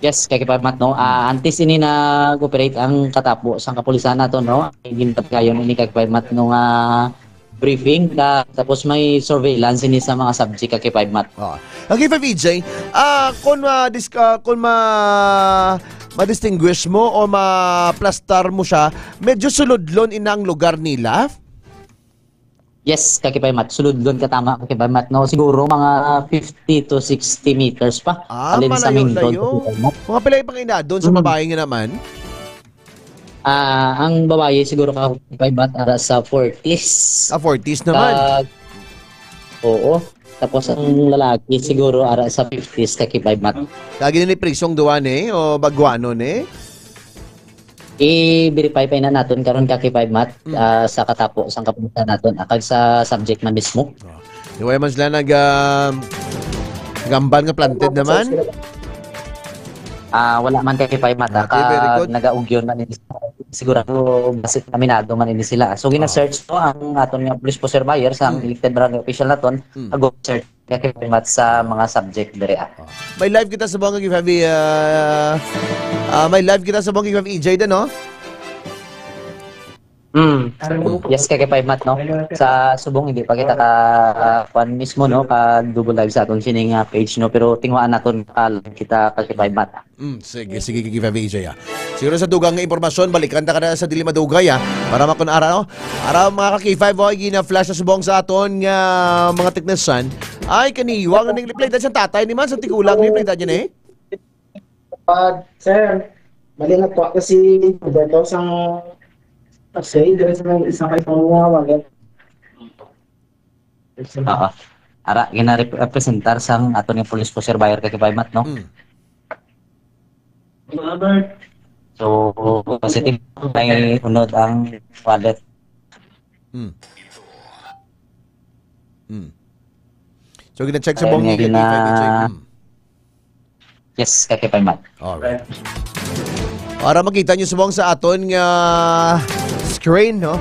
Yes, ka K five Mat, no? Ah, Hmm. antes ini nag-operate ang katapo sang kapulisan nato, no? Ginpatigayon ini ka K five Mat, no, nga briefing ka, tapos may surveillance ini sa mga subject ka K five Mat. Oh. Ang K five E J, ah, kung ma-dis-, ah, kung ma-, ma-distinguish mo o ma-plastar mo siya, medyo sulodlon ina ang lugar nila? Yes, ka K five Mat. Sulodlon ka tama, ka K five Mat, no? Siguro mga fifty to sixty meters pa. Ah, Halin sa main road, malayo-layo. Ka K five Mat. Mga pila yung panginadon sa Mm. babae nga naman? Ah, ang babae siguro ka K five Mat ara sa forties. Ah, forties naman. Kag, oo. Tapos ang lalaki siguro ara sa fifties ka K five Mat. Lagi na ni prisong duwa ni o baguano ni? I-verify pa na naton karon ka K five Mat, Mm. ah, sa katapo sang kapulisan naton, ah, kag sa subject man mismo. Oh. Di wala man sila nag, ah, nagambal nga planted naman? Ah, wala man ka K five Mat, ah, Okay, very kag good. nagaugyon man ini. Sigurado, basi kaminado man ini sila. So, Oh. gina-search to ang aton nga police po surveyor sa Mm. elected barangay official naton, Mm. nag-search ka K five Mat sa mga subject diri, ah. Oh. May live kita sa Bongga K five, ah, ah, may live kita sa Bongga K five E J din, no? Mm. Yes, Kaki Five Mat, no? Sa subong, hindi pa kita ka, ah, kwan mismo, no? Ka double live sa aton sining, ah, page, no? Pero tinguhaan naton ka kita, Kaki Five Mat. Mm, sige, sige, Kaki Five A J, ah. Siguro sa dugang nga impormasyon, balikan ta ka na sa dili madugay, ah. Para makon ara, no? Ara, mga Kaki Five, oh, gina-flash sa subong sa aton nga mga tiknasan. Ay, kaniwa nga ning play sa tatay ni man, sa tigulang ni play niya, eh. Ah, sir, mali na po kasi Roberto sang kasi diri sa may isa kay Pamuha, wala. Oo. Ara, ginarepresentar sang ato ni Police Officer Bayer Kaki Five Mat, no? Mm. So, positive may unod ang wallet. Mm. Mm. So, gina-check sa Ayan bong nga, ni Kaki gina- Five A J. Mm. Yes, Kaki Five Mat. Alright. Para makita nyo subong sa aton nga screen, no?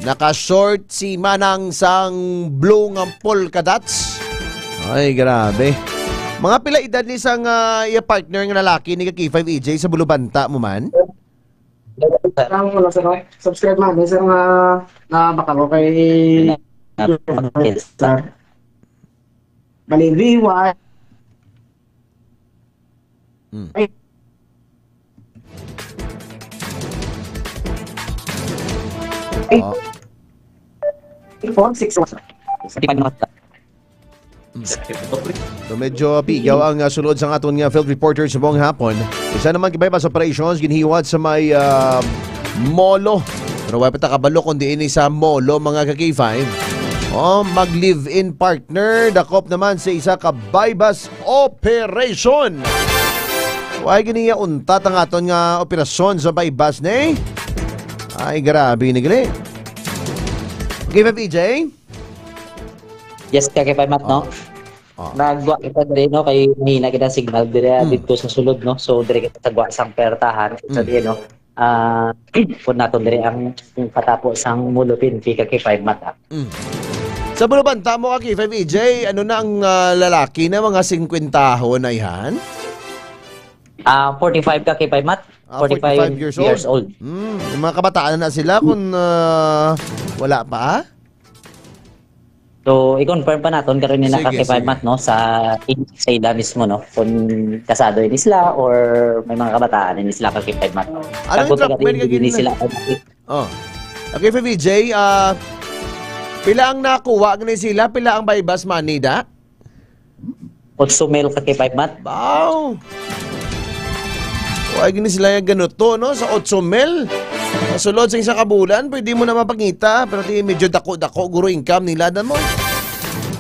Naka-short si Manang sang blue nga polka dots. Ay, grabe. Mga pila edad ni sang, ah, iya partner nga lalaki ni Kaki Five A J sa Bulubanta mo man? Ang wala sa subscribe man, sir, nga na baka ko kay Yes. Bali, V Y. Hmm. Ay. Ay. Oh. Four six one. Sa tipan mo. So, medyo pigaw ang, ah, sulod sang aton nga field reporter sa buong hapon. Isa naman ka buy-bust operations ginhiwat sa may, ah, Molo. Pero wala pa ta kabalo kung diin ni sa Molo, mga ka-K five. Oh, mag-live-in partner, dakop naman sa isa ka buy-bust operation. Why giniya untat ang aton nga operasyon sa buy-bust, ne? Ay, grabe na gali. K five A J? Yes, Kaki Five Mat, no? Oh. Oh. Nagwa kita diri, no, kay mahina kita signal diri, ah, Hmm. dito sa sulod, no? So, diri kita sa gwa sang pertahan, sa Hmm. diri, no? Ah, kung naton diri ang, ang patapo sang Molo P N P, Kaki Five Mat, ah. Hmm. Sa Bulubanta mo, Kaki Five A J, ano na ang, ah, lalaki na mga singkwentahon na yan? Ah, forty-five, Kaki Five Mat. Ah, forty-five forty-five years years old. old. Hmm, yung mga kabataan na sila kung, ah, wala pa? So, i-confirm pa naton karon ni Sige, Kaki Five sige. Mat, no, sa, sa ila mismo, no, kung kasado ini sila or may mga kabataan ini sila, Kaki Five Mat. Ano yung Kag kung taga trapmen ka ini gini- sila, Oh. Okay, Five A J, ah, pila ang nakuha gani sila? Pila ang buy-bust money, da? Otso mil, Kaki Five Mat. Wow! Wala gini sila yung ganuto, no? Sa otso mil. Sa sulod sa isa ka bulan, pwede mo na mapangita. Pero di medyo dako-dako, guro, income nila, dan mo.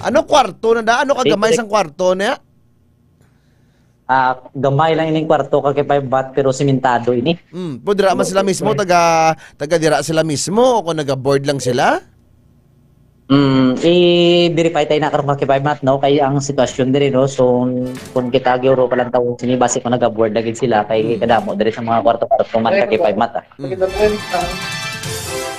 Ano kwarto na da? Ano kagamay Di- sang kwarto na? Ah, gamay lang ining kwarto, Kaki Five Mat, pero simentado ini. Hmm, pudra man sila mismo, taga, taga dira sila mismo, o kung naga-board lang sila? Mm, i-verify tayo na karon, Kaki Five Mat, no? Kay ang sitwasyon diri, no? So, kung kita gyuro pa lang tawon sini, basi kung naga-board na gid sila, kay Hmm. kadamo diri sa mga kwarto-kwarto man, Kaki Five Mat, ah. Mm.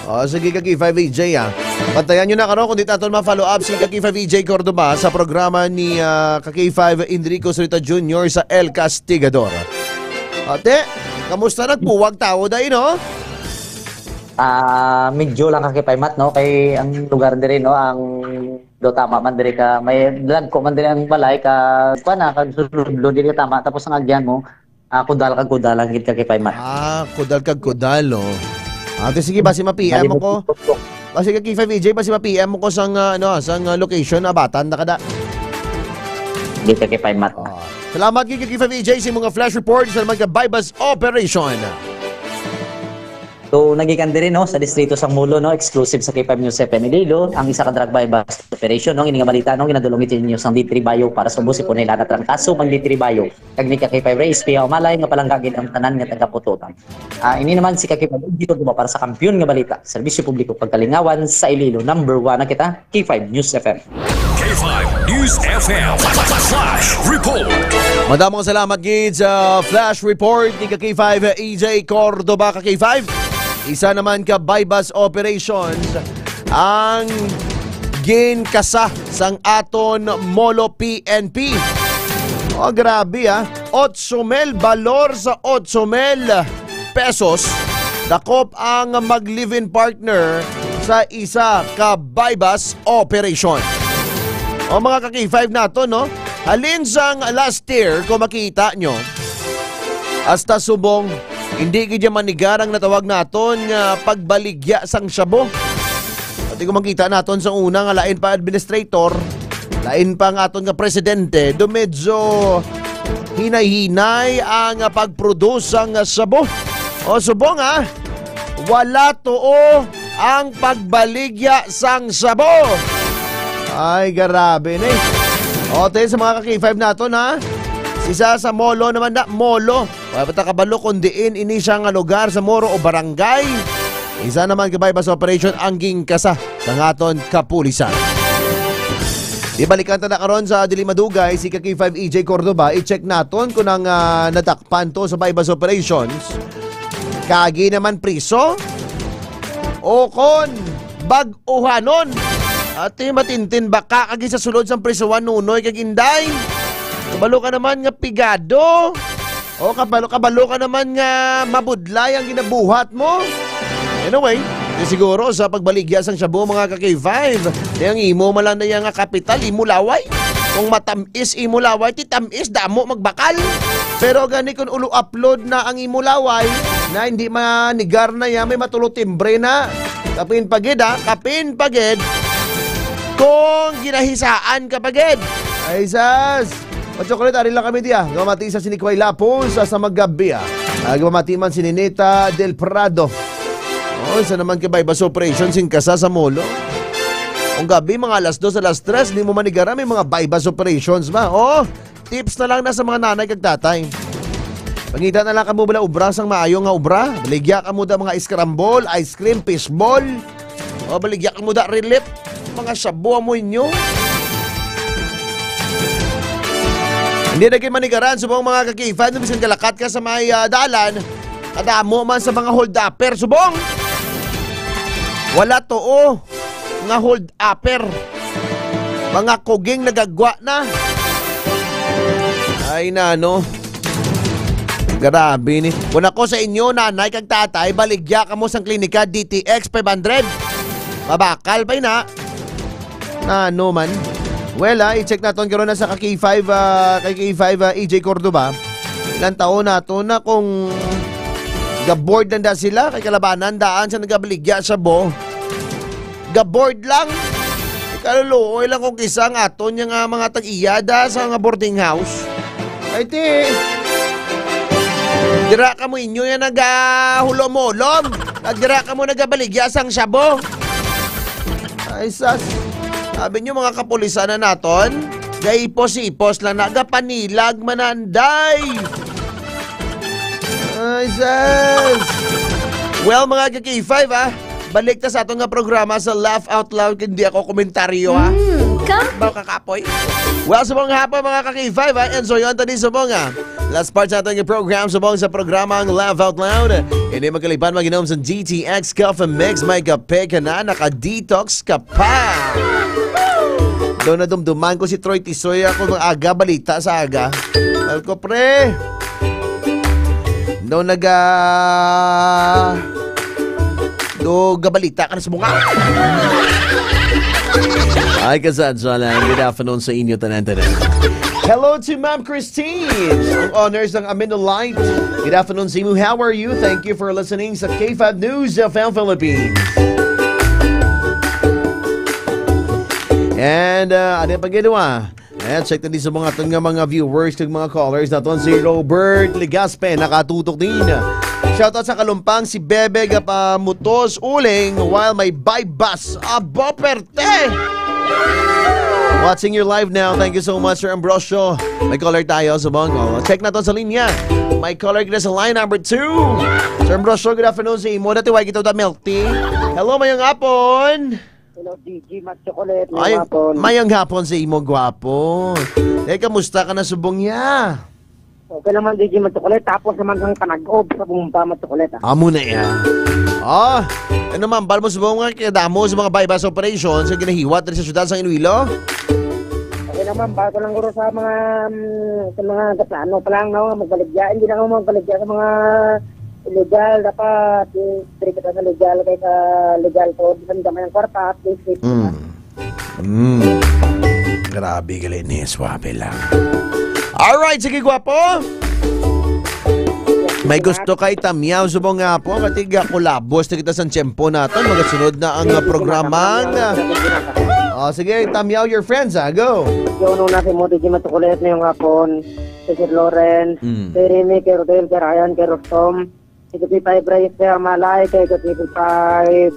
Oh, sige, Kaki Five A J, ah. Bantayan nyo na karon kung di taton ma-follow up si Kaki Five A J Cordoba sa programa ni, ah, Kaki Five Enrico Zurita Junior sa El Castigador. Ate, kamusta nagpuwag tawo dai, no? Ah, medyo lang, Kaki Five Mat, no? Kay ang lugar diri, no, ang do tama man diri ka, may dagko man diri ang balay ka, kuwan na, kag sulod diri ka tama. Tapos ang agyan mo, ah, kudal kag kudal lang gid, Kaki Five Mat. Ah, kudal kag kudal, oh. Ate, sige, basi ma-P M Bali, ako. Basi Kaki Five A J, basi ma-P M ako sang, ah, ano, sang, ah, location, abatan na kada. Di, Kaki Five Mat. Ah. Salamat gid, Kaki Five A J, sa mga flash report sa naman ka buy-bust operation. So, nagikan diri, no, sa distrito sang Molo, no, exclusive sa K five News F M Iloilo, ang isa ka drug buy-bust operation, no, ini nga balita, no, ginadulong ito ninyo sang D three Bio para sa ubos, ipon nila na trangkaso, mag D three Bio. Kag ni ka K five Race, piya umalay nga palangga gid ang tanan nga taga-Pototan. Ah, ini naman si Kaki Five Edito Duba para sa kampiyon nga balita, serbisyo publiko, pagkalingawan sa Iloilo, number one na kita, K five News F M. K five News F M Flash Report. Madamong salamat gid sa flash report ni ka K five, E J Cordoba, ka K five. Isa naman ka buy-bust operations ang ginkasa sang aton Molo P N P. Oh, grabe, ah. Otso mil, balor sa otso mil pesos. Dakop ang mag-live-in partner sa isa ka buy-bust operation. O, mga ka-K five nato, no? Halin sang last year, kung makita nyo, hasta subong, hindi gid ya manigar ang natawag naton nga pagbaligya sang shabu. Pati kung makita naton sa una nga lain pa administrator, lain pa nga aton nga presidente, do medyo hinay-hinay ang pag-produce sang shabu. O, subong, ha? Wala tuo ang pagbaligya sang shabu. Ay, grabe ni. O, tayo sa mga ka-K five naton, ha? Isa sa Molo naman na, Molo. Wala pa ta kabalo kung diin ini siya nga lugar sa Moro o barangay. Isa naman ka buy-bust operation ang gingkasa sa aton kapulisan. Ibalikan ta na karon sa dili madugay si ka-K five E J Cordoba. I-check naton kung ang, ah, nadakpan to sa buy-bust operations. Kagi naman priso? O kon bag-uhanon? Ati, matintin ba ka kagi sa sulod sang prisuhan, Nunoy kag Inday? Kabalo ka naman nga pigado. O, kabalo, kabalo ka naman nga mabudlay ang ginabuhat mo. Anyway, di siguro sa pagbaligya sang shabu, mga ka-K five, di ang imo man lang na iya nga kapital, imo laway. Kung matam-is imo laway, ti tam-is, damo magbakal. Pero gani kung ulo upload na ang imo laway, na hindi manigar na iya, may matulo timbre na. Kapin pagid, ha? Kapin pagid. Kung ginahisaan ka pagid. Ay, sas! Machocolate, ari lang kami diya. Gamati sa sinikway lapos sa, sa magabi, ah. Ah, gamati man si Ninita Del Prado. Oh, isa naman ka buy-bust operation sing kasa sa Molo. Ang gabi, mga alas dos, alas tres, di mo manigara, may mga buy-bust operations ba? Oh, tips na lang na sa mga nanay kag tatay. Pangita na lang kamo bala ubra sang maayo nga ubra. Baligya kamo da mga scramble, ice cream, fishball. O, baligya kamo da relief. Mga shabu amo inyo. Hindi na kayo manigaran, subong mga ka-K five, no, bisan kalakat ka sa may, ah, dalan, kadamo man sa mga hold-upper, subong. Wala to, oh, nga hold-upper. Mga kuging nagagwa na. Ay, nano. Grabe ni. Kung ako sa inyo, nanay kag tatay, baligya kamo sang klinika D T X five hundred. Mabakal pa ina. Nano man. Well, ah, i-check naton karon na sa ka K five, ah, kay K five, ah, E J Cordoba. Ilang taon nato na kung ga-bored lang da sila, kay kalabanan daan sa nagabaligya sa bo. Ga-bored lang. Kaluluoy lang kung kisa ang aton nga mga tag-iya da sa nga boarding house. Ay, ti. Dira kamo inyo yan nagahulom-hulom. At dira kamo nagabaligya sang shabu. Ay, sas. Sabi nyo, mga kapulisan na naton, gaipos-ipos lang, nagapanilag mananday. Ay, sas. Well, mga ka K five, ah, balik ta sa aton nga programa sa Laugh Out Loud, hindi ako komentaryo, ha? Mm, ka- Ba kakapoy? Well, subong hapon, mga ka K five, ha? Enjoy on tani subong, ha? Last part sa aton nga program, subong sa programang Laugh Out Loud. Hindi magkalipan, mag-inom sa G T X Coffee Mix. May kape ka na, naka-detox ka pa. Daw nadumduman ko si Troy Tisoy, ako mga aga, balita sa aga. Sabi ko, pre, daw naga-, do gabalita ka na sa mga. Ay, kasadya lang. Good afternoon sa inyo, tanan-tanan. Hello to Ma'am Christine, ang owner sang Aminolite. Good afternoon sa imo. How are you? Thank you for listening sa K five News F M Philippines. And, uh, ano pa ginawa? Ayan, check na din sa mga aton nga mga viewers kag mga callers naton. Si Robert Legaspe, nakatutok din. Shoutout sa Kalumpang, si Bebe Gapamutos Uling, while may buy-bust. Abo, perte! Watching your live now. Thank you so much, Sir Ambrosio. May caller tayo sa Bongo. Check naton sa linya. May caller kita sa line number two. Sir Ambrosio, good afternoon sa imo. Dati, why kita da milk tea? Hello, mayong hapon. Hello, D J Matt Chocolate. Ay, mayong hapon. Mayong hapon sa imo, gwapo. Eh, kamusta ka na subong ya? Okay naman, D J Matt Chocolate. Tapos naman ang panag-ob sa bumba, Matt Chocolate, ah. Amo na ya. Oh, ano man, bal mo subong nga, kaya damo sa mga buy-bust operations sa ginahiwat diri sa syudad sa Iloilo? Okay naman, bago lang guro sa mga, mm, sa mga kaplano pa lang, no? Magbaligya, hindi na ako magbaligya sa mga Illegal, dapat, eh, diri kita sa legal, kay sa legal to, di man gamay ang kwarta, at least, eh, Mm. Mm. Grabe, gali ni, suabe lang. Alright, sige, gwapo. May gusto kay Tamyaw subong nga po, katiga kulabos na kita sa tiyempo naton. Magasunod na ang, ah, programang, ah, oh, sige, Tamyaw, your friends, ah, go. Yung una si Modi Jim at Kulit ngayong hapon, si Sir Lawrence, Mm. si Remy, kay Rodel, kay Ryan, kay Rostom, kay K five Reyes, kay Amalay, kay K five,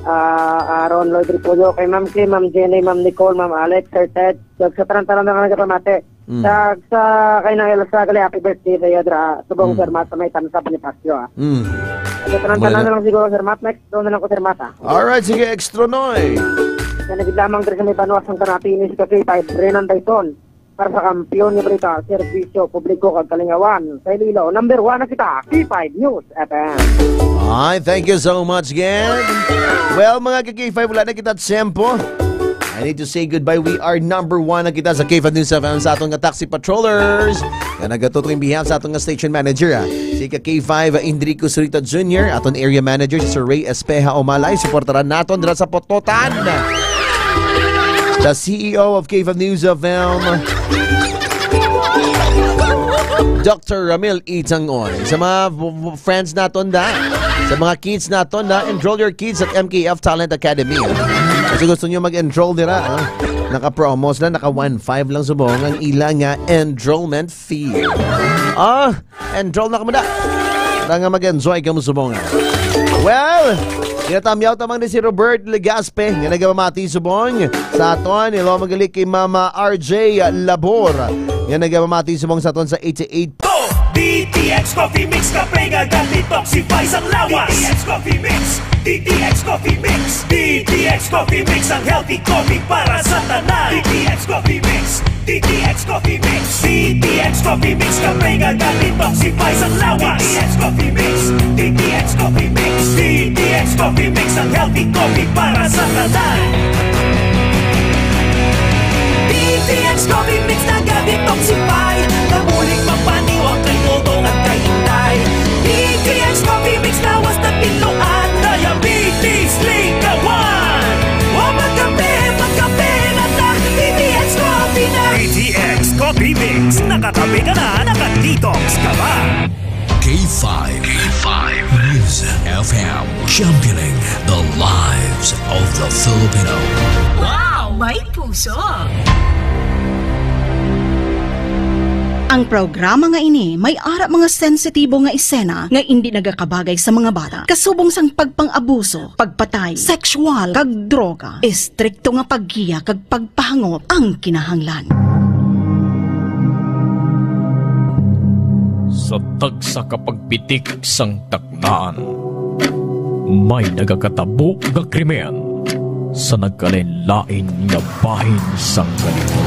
ah, Aaron Lloyd Repollo, kay Ma'am Kim, Ma'am Jenny, Ma'am Nicole, Ma'am Alex, Sir Ted, kag sa tanan-tanan nga nagapamati. Mm. Sa, sa kay Nang Elsa, gali, happy birthday sa iyo, dra. Subong, Mm. Sir Matt, sa may tansa, Bonifacio, ah. Mm. Sa tanan-tanan Wala. na lang siguro, Sir Matt. Next, doon na lang ko, Sir Matt, ah. Alright, sige, Extra Noy. Sa nagid lamang diri sa may banwa sang Tanati, ini si K five, Renan Dayton. Para sa kampiyon nga balita, serbisyo publiko kag kalingawan sa Iloilo, number one na kita, K five News F M. Ay, thank you so much, Glenn. Well, mga ka-K five, wala na kita tiyempo. I need to say goodbye. We are number one na kita sa K five News F M sa aton nga taxi patrollers. Nga nagatuto in behalf sa aton nga station manager, ah. Si ka K five, Indrico Surita Junior, aton area manager, si Sir Ray Espeja Umalay. Suportaran naton dira sa Pototan. The C E O of K five News F M, Doctor Ramil Itangon. Sa mga f-, f-, friends naton da, sa mga kids naton da, enroll your kids at M K F Talent Academy. Kasi gusto nyo mag-enroll dira, ah. Naka-promo sila, naka one five lang subong ang ila nga enrollment fee. Ah, enroll na kamo na. Para nga mag-enjoy kamo subong. Well, ginatamyaw tamang ni si Robert Legaspi nga nagapamati subong sa aton. Hello, magaling kay Mama R J Labor nga nagapamati subong sa aton sa eighty-eight. D T X Coffee Mix, kape nga ga-detoxify sang lawas. D T X Coffee Mix, D T X Coffee Mix, D T X Coffee Mix, ang healthy coffee para sa tanan. D T X Coffee Mix, D T X Coffee Mix, D T X Coffee Mix, kape nga ga-detoxify sang lawas. D T X Coffee Mix, D T X Coffee Mix, D T X Coffee Mix, ang healthy coffee para sa tanan. D T X Coffee Mix nga ga-detoxify, nga bulig magpaniwang kay Toto kag kay Inday. D T X Coffee Mix, lawas na pinluan, diabetes, lingkawan. Wa magkape, magkape na ta, D T X Coffee na. D T X Coffee Mix, nakakape ka na, naka-detox ka pa. K five, K five News F M, championing the lives of the Filipino. Wow, may puso! Ang programa nga ini may ara mga sensitibo nga esena nga indi nagakabagay sa mga bata, kasubong sang pagpang-abuso, pagpatay, sexual, kag droga. Estrikto nga paggiya kag pagpahangop ang kinahanglan. Sa tagsa ka pagpitik sang taknaan, may nagakatabo nga krimen sa nagkalain-lain nga bahin sang kalibutan.